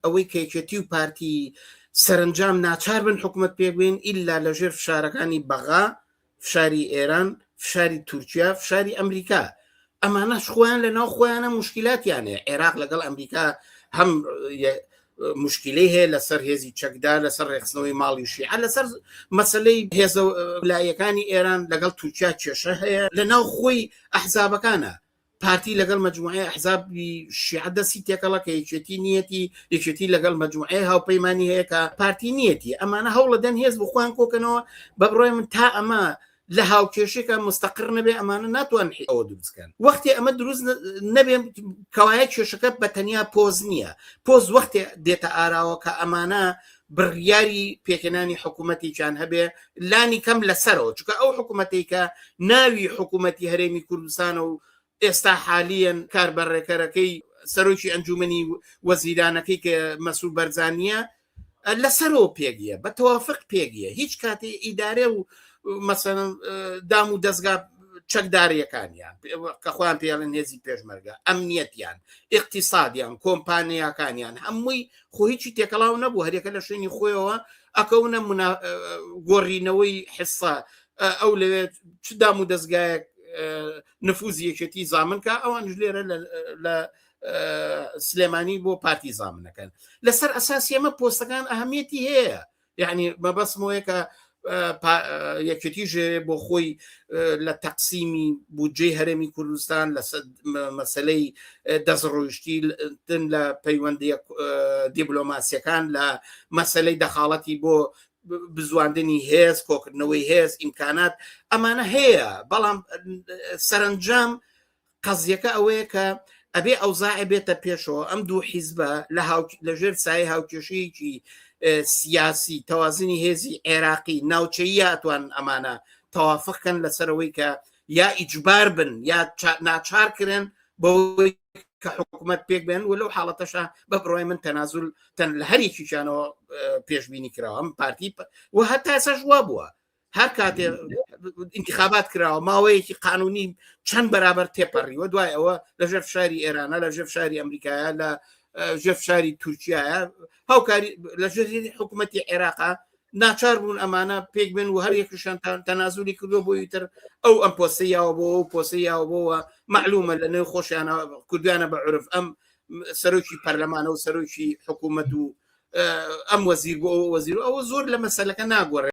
ئەوەی کە یەکێتی و پارتی سەرەنجام ناچار بن حکومەت پێک بێن ئیلا لە ژێر فشارەکانی بەغا، فشاری ئێران، فشاری تورکیا، فشاری ئەمریکا. ئەمانەش خۆیان لە ناو خۆیانە موشکیلاتیان هەیە. عێراق لەگەڵ ئەمریکا هەم مشکلەی هەیە لەسەر هێزی چەکدار لەسەر ڕێکخستنەوەی ماڵی شیعە لەسەر مەسلەی هێزە لایەکانی ئێران لەگەڵ تورکیا کێشە هەیە لە ناو خۆی ئەحزابەکانە پارتی لەگەڵ مەجموعەی ئەحزابی شیعە دەستی تێکەڵە کە یەکێتی نیەتی، یەکێتی لەگەڵ مەجموعەی هاوپەیمانی هەیە کە پارتی نیەتی، ئەمانە هەوڵەدەن هێز بۆ خۆیان کۆکەنەوە، بە بڕوای من تا ئەمە لە هاوکێشێکە مستەقر نەبێ ئەمانە ناتوان ئەوە دروست کەن. وەختێ ئەمە دروست نەبێ کەوایە کێشەکە بە تەنیا پۆز نییە، پۆز وەختێ دێتە ئاراوە کە ئەمانە بڕیاری پێکهێنانی حکوومەتێکیان هەبێ لانی کەم لەسەرەوە چونکە ئەو حکوومەتێک کە ناوی حکوومەتی هەرێمی کوردستانە و ئێستا حالیەن کاربەڕێکەرەکەی سەرۆکی ئەنجومنی وەزیرانەکەی کە مەسرور بەرزانیە لەسەرەوە پێگیە بە تەوافق پێگیە هیچ کاتێ ئیدارە و مەسەن دام و دەستگا چەکداریەکانیان کە خۆیان پێڵێن هێزی پێشمەرگە ئەمنیەتیان ئیقتیسادیان کۆمپانیاکانیان هەمووی خۆ هیچی تێکەڵاو نەبوو هەریەکە لە شوێنی خۆیەوە ئەکەونە گۆڕینەوەی حسە ئەو لەوێ چ دام و دەستگایەک نفوزی یەکێتی زامن کە ئەوانش لێرە لە سلێمانی بۆ پارتی زامنەکەن لەسەر ئەساسی ئەمە پۆستەکان ئەهمیەتی هەیە یعنی مەبەستمەوەیە کە یەکێتی ژێ بۆ خۆی لە تەقسیمی بودجەی هەرێمی کوردستان لە مەسلەی دەستڕۆیشتن لە پەیوەندیە دیبلۆماسیەکان لە مەسلەی دەخاڵەتی بۆ بزواندنی هێز کۆکردنەوەی هێز ئیمکانات ئەمانە هەیە بەڵام سەرنجام قەزیەکە ئەوەیە کە ئەبێ ئەوزاعێ بێتە پێشەوە ئەم دوو حیزبە لە لە ژێر سایە هاوکێشەیەکی سیاسی تەوازنی هێزی عێراقی ناوچەیە ئەتوان ئەمانە تەوافق کەن لەسەرەوەی کە یا ئیجبار بن یا ناچار کرن بەوەی کە حکوومەت پێک بێن و لەو حاڵەتەشا بە بڕای من تەنازول تەن لە هەرێکیشانەوە پێشبینی کراوە ئەم پارتی و هەتا ئێساش وا بووە هەر کاتێ انتخابات کراوە ماوەیەکی قانونی چەند بەرابەر تێپەڕیوە دوای ئەوە لە ژێر فشاری ئێرانە لە ژێر فشاری ئەمریکایە لە ژێر فشاری تورکیایە هاوکاری لە ژێر حکوومەتی عێراقا ناچار بوون ئەمانە پێک بێن و هەر یەکشان تەنازولی کردو بۆ تر ئەو ئەم پۆستی یاوە بۆ ئەو پۆستی یاوە بۆەوە معلومە لە نێو خۆشیانە کوردیانە بە عرف ئەم سەرۆکی پەرلەمانە و سەرۆکی حکوومەت و ئەم وەزیر بۆ ئەو وەزیر ئەوە زۆر لە مەسەلەکە ناگۆڕێ.